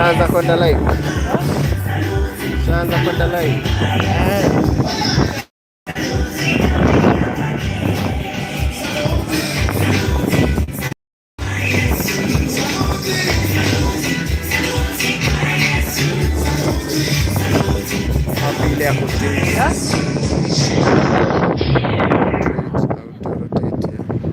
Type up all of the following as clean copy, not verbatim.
Ushaanza kwenda live? Ushaanza kwenda live? Wapi ile ya kurotate? Auto rotate, yeah.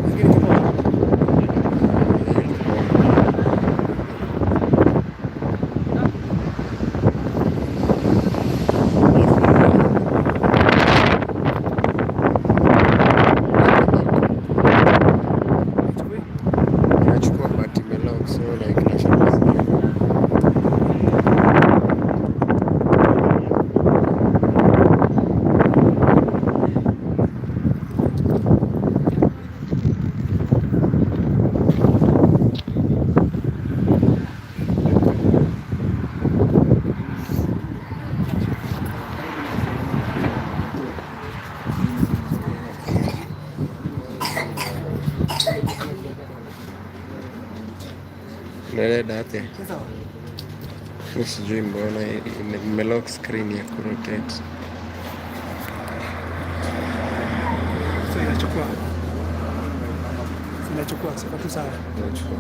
Lakini iko poa. Iko poa. Ichukue. Inachukua, but imelock, so like nashangaa. Unaenda atĩa? Sawa. Mi sijui mbona imelock screen ya kurotate. So inachukua. Inachukua, siko tu sawa. Inachukua.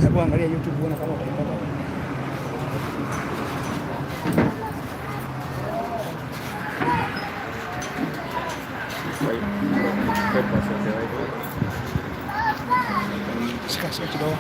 Hebu angalia YouTube uone kama utaipata. Password ya Wi-Fi. Shika, shika kidogo.